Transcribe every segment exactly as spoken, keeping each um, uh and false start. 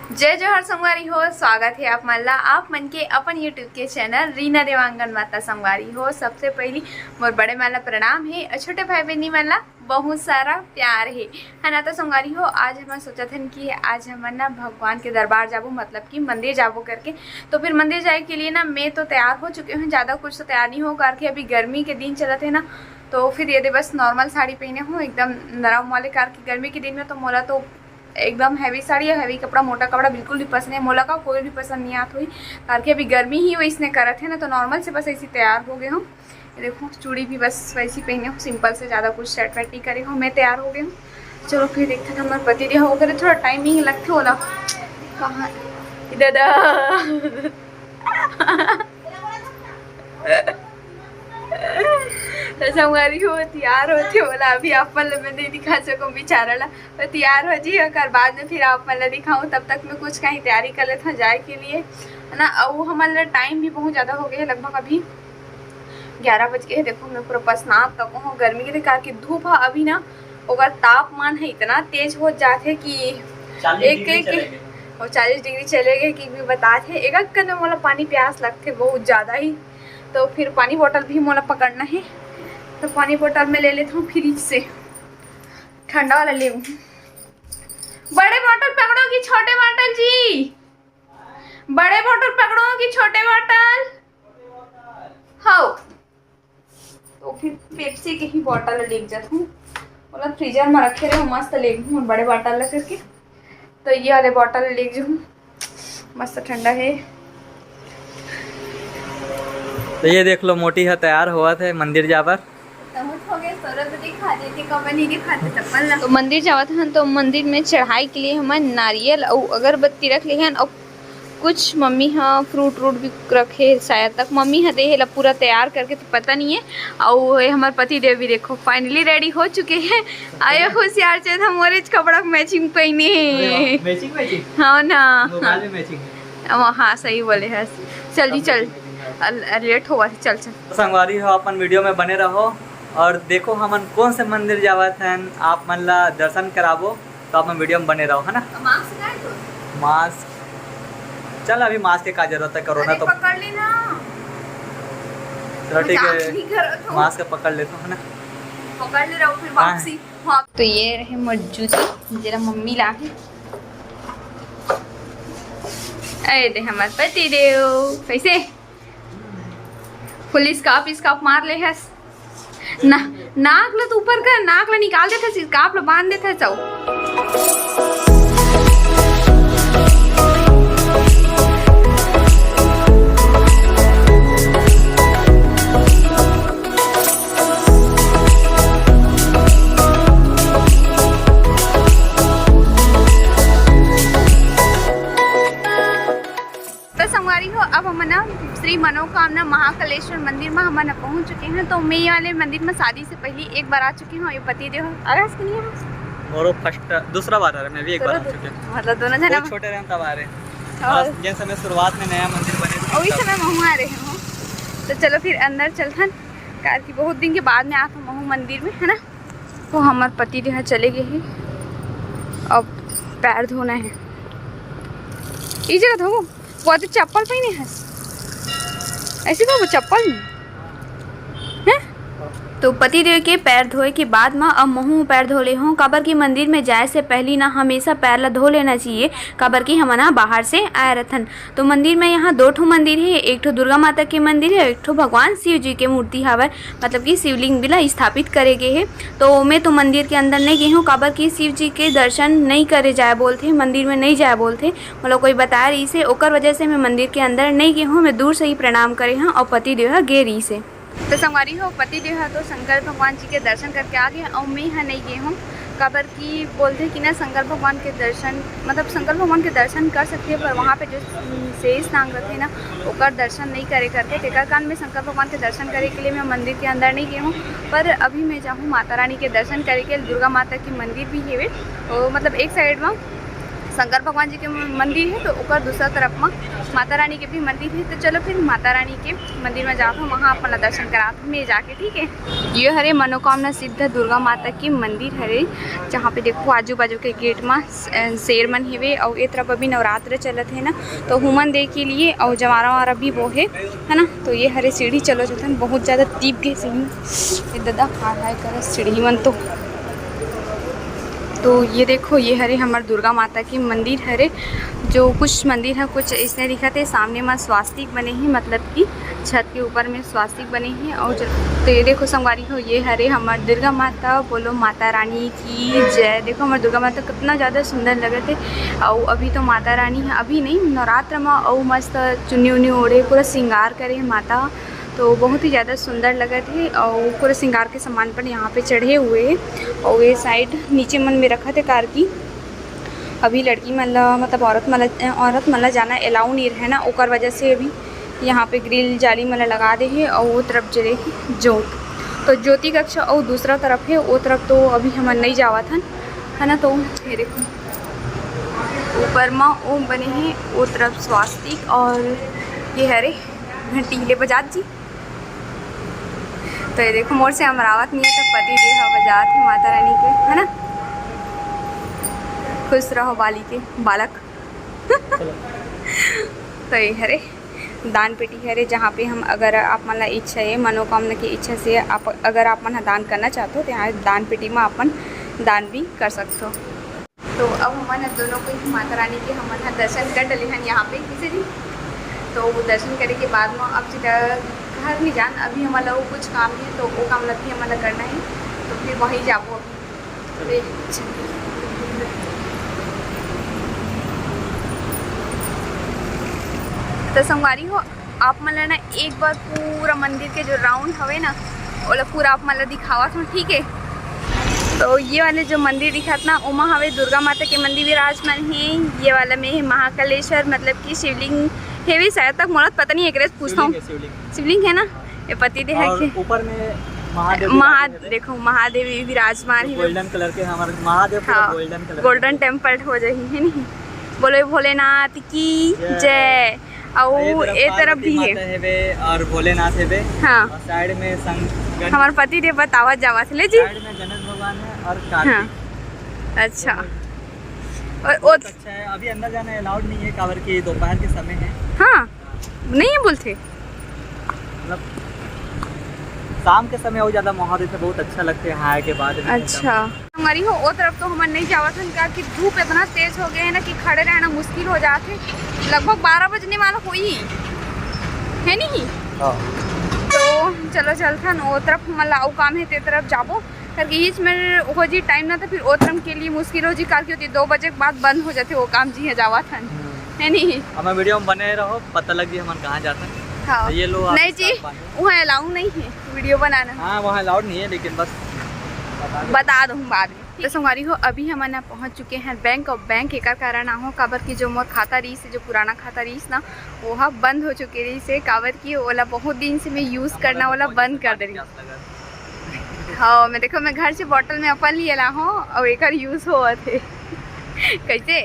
जय जोहार संगवारी हो, स्वागत हे आप मन ला आप मन के अपन YouTube के चैनल रीना देवांगन माता। संगवारी हो, सबसे पहली मोर बड़े मन ला प्रणाम हे और छोटे भाई बहनी मन ला बहुत सारा प्यार हे, है ना। तो संगवारी हो, आज हमन सोचत हन कि आज हमन ना भगवान के दरबार जाबो, मतलब कि मंदिर जाबो करके। तो फिर मंदिर जाए के लिए ना मैं तो तैयार हो चुके हूँ, ज़्यादा कुछ तो तैयार नहीं हो करके, अभी गर्मी के दिन चलत हे ना। तो फिर ये दे बस नॉर्मल साड़ी पहने हूँ, एकदम नरम वाले करके। गर्मी के दिन में तो मोला तो एकदम हैवी साड़ी या हैवी कपड़ा, मोटा कपड़ा बिल्कुल भी पसंद नहीं मोला, का कोई भी पसंद नहीं आत होई, करके अभी गर्मी ही वैसने करत हे ना, तो नॉर्मल से बस ऐसी तैयार हो गए हूँ। ये देखो, चूड़ी भी बस वैसी पहने हूँ, सिंपल से, ज़्यादा कुछ सेट वेट नहीं करे हूँ, मैं तैयार हो गई हूँ। चलो फिर देखते हैं, हमारे पति देव वगैरह थोड़ा टाइम ही लगते होला। कहाँ? इधर। तो संगवारी हो, तैयार होते होला, अभी आप मन ल मैं नहीं दिखा सकूँ बेचारा ला। तो तैयार हो जी, ओकर बाद में फिर आप मन ला दिखाऊँ। तब तक मैं कुछ कहीं तैयारी कर लेता हूँ जाए के लिए, है ना। और हमन ला टाइम भी बहुत ज़्यादा हो गया है, लगभग अभी ग्यारह बज गए हैं। देखो, मैं पूरा पसनात तक हूँ, गर्मी के कारण की धूप है अभी ना, ओकर तापमान है इतना तेज हो जाते कि चालीस एक डिग्री एक चले गए। और चालीस डिग्री चले गए कि भी बता थे। एक एक कन में मोला पानी प्यास लगते बहुत ज़्यादा ही। तो फिर पानी बोतल भी मोला पकड़ना है, तो पानी बोतल में ले लेता हूँ फ्रिज से, ठंडा वाला ले। बड़े बोतल पकड़ो कि छोटे बोतल जी? बड़े बोतल पकड़ो कि छोटे बोतल? हो। तो फिर पेप्सी के ही बोतल लेके जात हूँ, मतलब फ्रीजर में रखे रहे, मस्त लेके हूँ बड़े बोतल ला करके। तो ये वाले बोतल लेके जाऊँ, मस्त ठंडा है। तो ये देख लो, मोटी ह तैयार होवत हे मंदिर जाबर। बहुत हो गए, सौरभ दिखा देते, कब नहीं दिखाते चप्पल ला। तो मंदिर जावत हन, तो मंदिर में चढ़ाई के लिए हमन नारियल अउ अगरबत्ती रख ले हन, अउ कुछ मम्मी ह फ्रूट व्रूट भी रखे हे शायद तक। मम्मी ह देहे ला पूरा तैयार करके, तो पता नहीं है। अउ ये हमर पति देव भी देखो, फाइनली रेडी हो चुके हैं। आयो होशियार चंद, हम ओरेंज कपड़ा मैचिंग पहने हैं। Matching matching. हाँ ना, मोबाइल में मैचिंग है। हाँ, सही बोले हस। चल जी, चल। लेट होवत हे, चल, चल। तो संगवारी हो, अपन वीडियो में बने रहो और देखो हमन कौन से मंदिर जावत हन, आप मन ला दर्शन कराबो, तो आप मन वीडियो में बने रहो, है ना। मास्क काहे तो? मास्क, चल, अभी मास्क के का जरूरत है, कोरोना अरे, तो पकड़ लेना। चलो, ठीक है, मास्क पकड़ लेता हूँ, है ना। पकड़ ले रहो, फिर हाँ। वापसी। हाँ। तो ये रहे मोर जूती, जेला मम्मी ला है। अरे दे, हमार पति देव कैसे फुल स्कार्फ स्कार्फ मार ले हस। ना, नाक ला तो ऊपर कर, नाक ला निकाल देथे, स्कार्फ ला बांध देथे, चौ। तो संगवारी हो, अब हमन ना श्री मनोकामना महाकालेश्वर मंदिर में हमन पहुंच चुके हैं। तो मैं ये वाले मंदिर में शादी से पहले एक बार आ चुकी हूँ, ये पति देव आ रहा है कि नहीं है? मोरो फर्स्ट, दूसरा बार आ रहा है, मैं भी एक बार आ चुके हैं। मतलब दोनों जना बहुत छोटे रहन तब आ रहे हैं। और और जिन समय शुरुआत में नया मंदिर बने थे वही तब। समय महू आ रहे हूँ। तो चलो फिर अंदर चलथन, कार की बहुत दिन के बाद में आत हूँ महू मंदिर में, है ना। तो हमार पति देव चले गए हैं, अब पैर धोना है। ई जगह धोबो, वो तो चप्पल पहने है, ऐसे धोबो चप्पल में, हैं? तो पति देव के पैर धोए के बाद म अब महू पैर धो ले हूँ, काबर कि मंदिर में जाए से पहली ना हमेशा पैर ला धो लेना चाहिए, काबर कि हमन ह बाहर से आए रथन। तो मंदिर में यहाँ दो ठो मंदिर है, एक ठो दुर्गा माता के मंदिर है, एक ठो भगवान शिव जी के मूर्ति हावय, मतलब कि शिवलिंग भी ला स्थापित करे गे हे। तो मैं तो मंदिर के अंदर नहीं गई हूँ, काबर कि शिव जी के दर्शन नहीं करे जाए बोलथे, मंदिर में नहीं जाए बोलथे। मोला कोई बताए रहिस हे, ओकर वजह से मैं मंदिर के अंदर नहीं गई हूँ, मैं दूर से ही प्रणाम करे हूँ और पति देव ह गे रहिस हे। तो संगवारी हो, पति देव ह तो शंकर भगवान जी के दर्शन करके आ गे अउ मैं ह नहीं गे हूँ, काबर कि बोलथे कि ना शंकर भगवान के दर्शन, मतलब शंकर भगवान के दर्शन कर सकथे, पर वहाँ पे जो शेष नाग रथे ना, ओकर दर्शन नहीं करे करके। तेकर कारण मैं शंकर भगवान के दर्शन करे के लिए मैं मंदिर के अंदर नहीं गे हूँ। पर अभी मैं जाहूँ माता रानी के दर्शन करे के, दुर्गा माता के मंदिर भी हेवे, ओ, मतलब एक साइड में शंकर भगवान जी के मंदिर हे, तो ओकर दूसरा तरफ म माता रानी के भी मंदिर हे। तो चलो फिर माता रानी के मंदिर में जात हूँ, वहाँ अपन ला दर्शन करात हूँ मैं जाके, ठीक है। ये हरे मनोकामना सिद्ध दुर्गा माता के मंदिर हरे, जहाँ पे देखो आजू बाजू के गेट में शेर मन हेवे, और ये तरफ अभी नवरात्र चलत है ना, तो हुमन दे के लिए और जवारा वारा भी वो है, है ना। तो ये हरे सीढ़ी चलो जतन, बहुत ज़्यादा तीप गए सीढ़ी। ए दादा, हाय हाय कर सीढ़ी मन तो। तो ये देखो, ये हरे हमर दुर्गा माता के मंदिर हरे। जो कुछ मंदिर है कुछ इसने दिखत है, सामने में स्वास्तिक बने ही, मतलब कि छत के ऊपर में स्वास्तिक बने ही। और ज-, तो ये देखो संगवारी हो, ये हरे हमर दुर्गा माता। बोलो माता रानी की जय। देखो हमर दुर्गा माता कितना ज़्यादा सुंदर लगत है। और अभी तो माता रानी है, अभी नहीं, नवरात्र में और मस्त चुन्नी उन्नी ओढ़े पूरा श्रृंगार करे है माता। तो बहुत ही ज़्यादा सुंदर लगत है और पूरा श्रृंगार के सामान पर यहाँ पे चढ़े हुए है। और ये साइड नीचे मन में रखत है कार की। अभी लड़की मन ला, मतलब औरत मन ला, औरत मन ला जाना अलाउ नहीं रहे ना, ओकर वजह से अभी यहाँ पे ग्रिल जाली मन ला लगा दे है और वो तरफ जले है जोत। तो ज्योति कक्ष और दूसरा तरफ है, वो तरफ तो अभी हमन नहीं जावत हन, है ना। तो ये देखो ऊपर मा ओम बने है, वो तरफ स्वास्तिक और ये हरे घंटी ले बजात जी। तो ये देखो मोर से अमरावत नहीं है, तो पति देव ह बजात है माता रानी के, है ना। खुश रहो बाली के बालक। तो ये हरे दान पेटी हरे, जहाँ पे हम अगर आप मन ला इच्छा है, मनोकामना की इच्छा से आप, अगर आप मन ह दान करना चाहते हो तो यहाँ दान पेटी में अपन दान भी कर सकते हो। तो अब हमन ह दोनों कोई माता रानी के हमन ह दर्शन कर डले हन यहाँ पे, किसे जी। तो वो दर्शन करे के बाद में अब सीधा घर नहीं जान, अभी हमन ला वो कुछ काम है, तो वो काम ला भी हमन ला करना है, तो फिर वहीं जाबो अभी। तो संगवारी हो, आप मन ला ना एक बार पूरा मंदिर के जो राउंड हवे ना, ओला पूरा आप मन ला दिखावत हूँ, ठीक है। तो ये वाले जो मंदिर दिखत ना, ओमा हवे दुर्गा माता के मंदिर विराजमान है। ये वाला में है महाकालेश्वर, मतलब कि शिवलिंग हेवे शायद तक, मोला पता नहीं, एकरे से पूछता हूँ। शिवलिंग है, शिवलिंग। शिवलिंग है ना, ये पति देह और के ऊपर में महादेव महा विराजे हैं। देखो महादेव भी विराजमान है। गोल्डन कलर के हमारे महादेव पूरा हाँ, गोल्डन कलर के। गोल्डन टेम्पल हो जाही है नहीं। बोलो भोलेनाथ की जय। जय। और ये तरफ ए तरफ पार्वती भी है। माता हेवे और भोलेनाथ हेवे। हाँ। और साइड में संग-, गण- हमारे पति देव बतावत जावत ले जी। साइड में गणेश भगवान है और कार्तिक। हाँ। अच्छा। और वो अच्छा है, अभी अंदर जाना अलाउड नहीं है, काबर कि दोपहर के समय है। हाँ, नहीं बोलते। मतलब शाम के समय और ज्यादा माहौल रहता है, बहुत अच्छा लगता है, नहाए के बाद भी एकदम। अच्छा। संगवारी हो, ओ तरफ तो हमन नहीं जावत हन, काबर कि धूप इतना तेज हो गया है ना कि खड़े रहना मुश्किल हो जात है। लगभग बारह बजने वाला होही, है नहीं? हाँ। तो चलो चलथन, ओ तरफ हमन ला अउ काम है, ते तरफ जाबो। करके बीच में हो जी टाइम ना, तो फिर ओ तरफ के लिए मुश्किल हो जी, काबर कि ओती दो बजे के बाद बंद हो जाते वो काम जी है जावत हन, हम्म। है नहीं? हमारे वीडियो में बने रहो, पता लग जी हमन कहाँ जाथन। हाँ। तो ये लो आप नहीं जी, इसका पानी। वहाँ अलाउ नहीं है वीडियो बनाना। हाँ, वहाँ अलाउड नहीं है, लेकिन बस बता दो। बता दूँ बाद में। तो संगवारी हो, अभी हमन ह पहुँच चुके हैं बैंक। और बैंक एकर कारण आहो, काबर कि जो मोर खाता रहीस, जो पुराना खाता रहीस ना, वो ह बंद हो चुके रहीस हे, काबर कि ओला बहुत दिन से मैं यूज़ करना ओला बंद कर दे रही। हाँ, मैं देखो, मैं घर से बॉटल में अपन लिए ला हूँ और एकर यूज़ होवत हे। कैसे?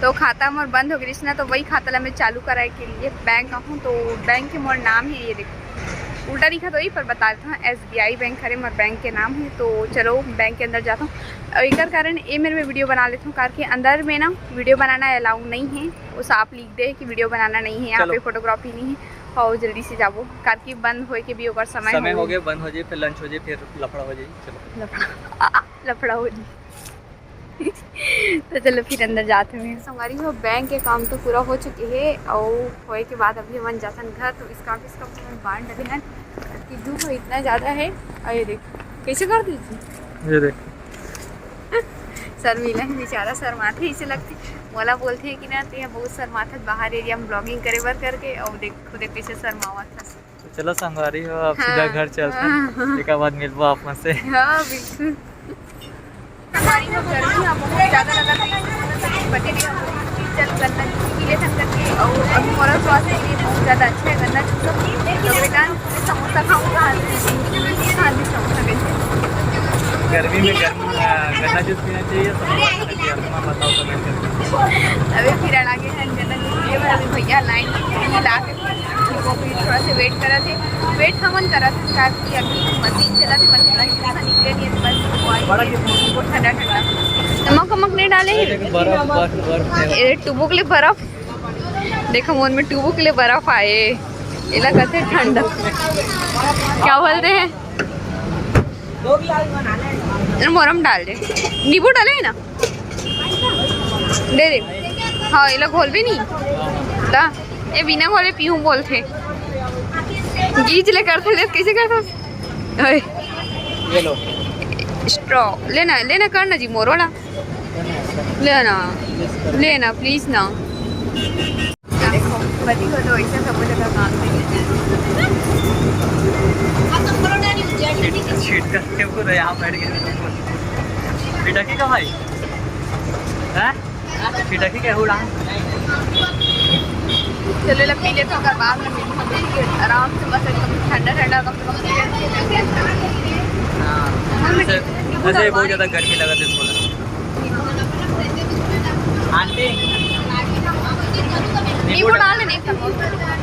तो खाता मोर बंद हो गइस ना, तो वही खाता ला मैं चालू कराए के लिए बैंक आहूँ। तो बैंक के मोर नाम है, ये देखो, उल्टा दिखत होही, पर बता देता हूँ, एसबीआई बैंक हरे मोर बैंक के नाम है। तो चलो बैंक के अंदर जाता हूँ। और एकर कारण ये मेरे में वीडियो बना लेता हूँ, करके अंदर में ना वीडियो बनाना अलाउ नहीं है, वो साफ लिख दे कि वीडियो बनाना नहीं है यहाँ चलो। पे, फोटोग्राफी नहीं है। और जल्दी से जाबो, करके बंद होए के भी ओकर समय समय हो हो गए। गए, बंद हो जाए, फिर लंच हो जाए, फिर लफड़ा हो जाए। चलो। लफड़ा लफड़ा हो जाए। तो चलो फिर अंदर जाते हैं। संगवारी हो, बैंक के काम तो पूरा हो चुके हे, और होए के बाद अभी हमन जाथन घर। तो इसका, इसका हमन बांट डले हन कि धूप इतना ज़्यादा है। और ये देख, कैसे कर दीजिए, ये देख। शर्मीला है बेचारा, शर्माथे, इसे लगथे, मोला बोलथे कि ना, "ते बहुत शर्माथस बाहर एरिया में ब्लॉगिंग करे बर," करके। और देख, खुदे कैसे शर्मावत हस। तो चलो संगवारी हो, अब सीधा हाँ। घर चलते हैं। हाँ। एक बाद मिलबो आप मन से। हाँ, बिल्कुल। संगवारी हो, गर्मी ह बहुत ज़्यादा लगत है, इस वजह से पति देव ह बोलिस कि चल गन्ना जूस पी लेथन करके। और अभी मोर स्वास्थ्य के लिए बहुत ज़्यादा अच्छा है गन्ना जूस। तो बेटा, समोसा खाऊंगा, समोसा कैसे? गर्मी में गर्मी, अ, गन्ना जूस पीना चाहिए, समोसा खाना चाहिए। आप लोग बताओ, कमेंट करके। अभी फिर आ गए हैं गन्ना जूस पिए बर। अभी भैया लाइन में ला के वो भी थोड़ा से वेट करा थे, वेट हमन करा थे, काहे कि अभी मशीन चला थे, मशीन में से निकले नहीं है, तो बस वो आई बड़ा है, ठंडा ठंडा। नमक वमक नहीं डाले हैं? बर्फ, बर्फ, बर्फ है। ये टुबुक ले बर्फ, देखो, मोर में टुबुक ले बर्फ आए, एला कहते हैं ठंडा। क्या बोलते हैं? मोरम डाल दे, नींबू डाले है ना, दे दे। हाँ, ये लोग घोल भी नहीं ता, ये बिना घोले पीहूँ बोलते। गीच ले करते ले, कैसे करते? ओए। ये लो। स्ट्रॉ लेना, लेना करना जी, मोर वाला। लेना, लेना प्लीज ना। देखो, पति को तो ऐसे सब जगह काम है। छिटका, छिटका, वो तो यहाँ बैठ गए। छिटकी का भाई? हैं? छिटकी का उड़ा। चलो, ला पी लेते हैं, ओकर बाद में मिलते हैं आराम से, बस एकदम ठंडा ठंडा कम से कम पी लेते हैं। हाँ, वैसे, वैसे बहुत ज़्यादा गर्मी लगा थे इसको। आंटी, नींबू डाल दे, नहीं खाऊंगा।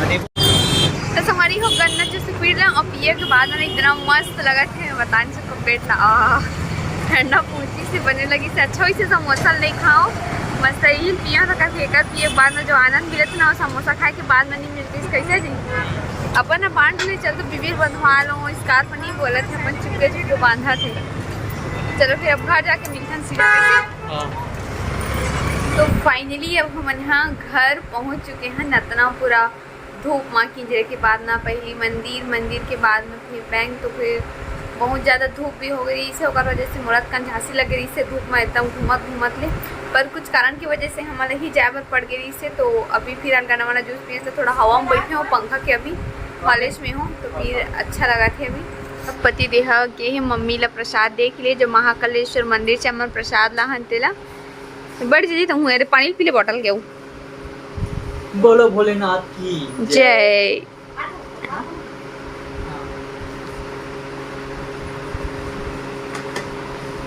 नींबू। तो संगवारी हो, गन्ना जूस पी रहे हैं और पिए के बाद में इतना मस्त लगा थे, बता नहीं सकते, पेट ला, आह, ठंडा पूछी से बने लगी से अच्छा वैसे समोसा नहीं खाओ, मस्त यही पिया था, काफी एक पिए के बाद में जो आनंद मिले थे ना, वो समोसा खाए के बाद में नहीं मिलती। कैसे जी, अपन ना बांध ले चल, तो बीबीर बंधवा लो, स्कार्फ नहीं बोला थे, अपन चुपके चुपके बांधा थे। चलो फिर अब घर जाके मिलते हैं सीधा। हाँ। तो फाइनली अब हमन यहाँ घर पहुँच चुके हैं। नतना पूरा धूप मा किंजरे के बाद ना, पहली मंदिर, मंदिर के बाद में फिर बैंक, तो फिर बहुत ज़्यादा धूप भी हो गई रहिस हे, ओकर वजह से मोला कन झांसी लग गई रहिस हे धूप मा एकदम घूमत घूमत ले। पर कुछ कारण की वजह से हमन ला ही जाए बर पड़ गई रहिस हे, तो अभी फिर गन्ना वाला जूस पिए से थोड़ा हवा में बैठे हो, पंखा के अभी कॉलेज में हो, तो फिर अच्छा लगा थे अभी। अब पति देहा गे हे मम्मी ला प्रसाद दे के लिए, जो महाकालेश्वर मंदिर से हमन प्रसाद लाहन तेला। बड़ जल्दी तो हूँ, अरे पानी पी ले बॉटल के। बोलो भोलेनाथ की जय।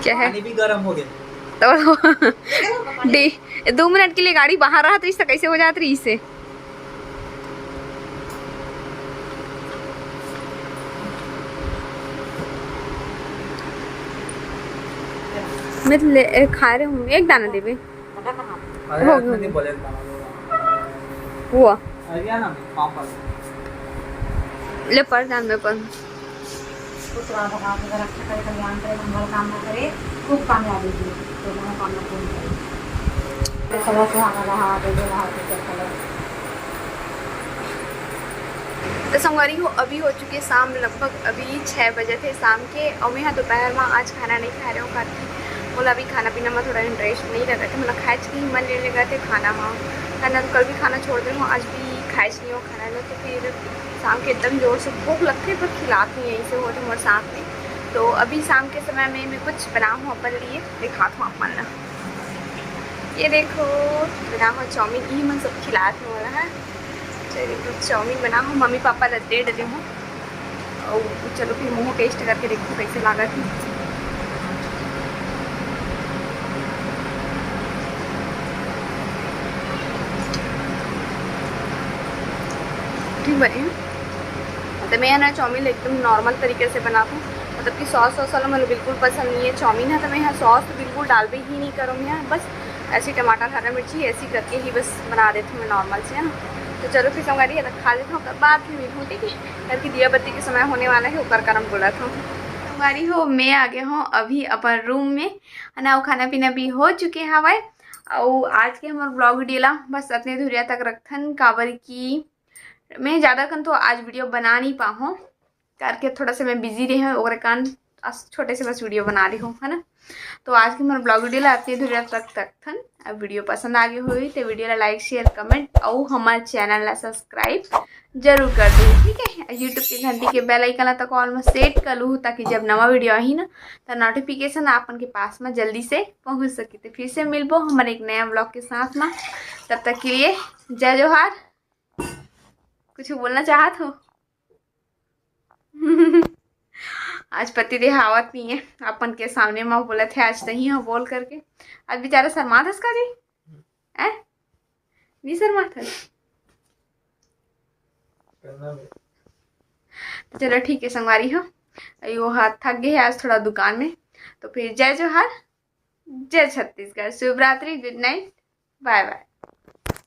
क्या है? पानी भी गर्म हो गया। तो दे, दो मिनट के लिए गाड़ी बाहर रहा तो इससे कैसे हो जात रही इससे? मैं तो ले, ए, खा रहे हूँ, एक दाना देवे। अरे हो यार, गया। मैंने बोले था। हुआ। आ गया ना, पापड़। ले पर जान में पर। कुछ रहा भगवान अगर अच्छा करे, कल्याण करे, मंगल कामना करे, खूब कामयाबी दे, तो मनोकामना पूर्ण करे। तो सदा सुहागन रहा, आगे जो रहा, तो चलता रहे। तो संगवारी हो, अभी हो चुके शाम, लगभग अभी छः बजे थे शाम के, और मैं यहाँ दोपहर में आज खाना नहीं खा रहे हूँ, काहे कि मोला अभी खाना पीना में थोड़ा इंटरेस्ट नहीं लगा था, मतलब खाए के ही मन नहीं लगा थे खाना में, है ना। तो कल भी खाना छोड़ दे हूँ, आज भी खाए नहीं हो खाना ला, तो फिर शाम के एकदम जोर से भूख लगथे, पर खिलात नहीं है, ऐसे होत हमारे साथ में। तो अभी शाम के समय में मैं कुछ बनाऊँ अपन लिए, दिखात हूँ अपन ला। ये देखो, बनाऊँ चाउमीन, यही मन सब खिलात हूँ वाला है। चलिए, कुछ चाउमीन बनाऊँ, मम्मी पापा ला दे डले हूँ। और चलो फिर मुँह टेस्ट करके देखो कैसे लागत है। ठीक बने। तो मैं ना चाउमीन एकदम नॉर्मल तरीके से बनाती हूँ, मतलब कि सॉस वॉस वाला मुझे बिल्कुल पसंद नहीं है चाउमीन है, तो मैं यहाँ सॉस तो बिल्कुल डालबे ही नहीं करूँ मैं, बस ऐसे टमाटर, हरा मिर्ची ऐसे करके ही बस बना देती हूँ मैं नॉर्मल से, है ना। तो चलो फिर संगवारी, ये खा लेते हैं, ओकर बाद फिर मिलूँ, ठीक है, करके दिया बत्ती के समय होने वाला है, ओकर कारण बोला था। संगवारी हो, मैं आ गया हूँ अभी अपन रूम में, है ना, वो खाना पीना भी हो चुके हवय। और आज के हमारे ब्लॉग वीडियो ला बस अतने धुरिया तक रखथन, काबर कि मैं ज़्यादा कन तो आज वीडियो बना नहीं पाहूँ, करके थोड़ा सा मैं बिजी रहे हूँ, ओकरे कारण आज छोटे से बस वीडियो बना रही हूँ, है ना। तो आज के हमारे ब्लॉग वीडियो ला अतने धुरिया तक रखथन। अब वीडियो पसंद आ गई हुई तो वीडियो ला लाइक, शेयर, कमेंट और हमारे चैनल ला सब्सक्राइब जरूर कर दो, ठीक है। YouTube के घंटी के बेल आइकन ला तक ऑल में सेट कर लूँ, ताकि जब नवा वीडियो आही ना, तो नोटिफिकेशन आपन के पास में जल्दी से पहुँच सके। तो फिर से मिलबो हमारे एक नया ब्लॉग के साथ में, तब तक के लिए जय जोहार। कुछ बोलना चाहत हो? आज पति देव आवत नहीं है, अपन के सामने में बोलत हे, "आज तहीं ह बोल," करके। आज बेचारा शर्मात हस का जी? हैं? नहीं शर्मात हस? तो चलो ठीक है संगवारी हो, वो हा थक गए हे आज थोड़ा दुकान में। तो फिर जय जोहार, जय छत्तीसगढ़, शुभ रात्रि, गुड नाइट, बाय बाय।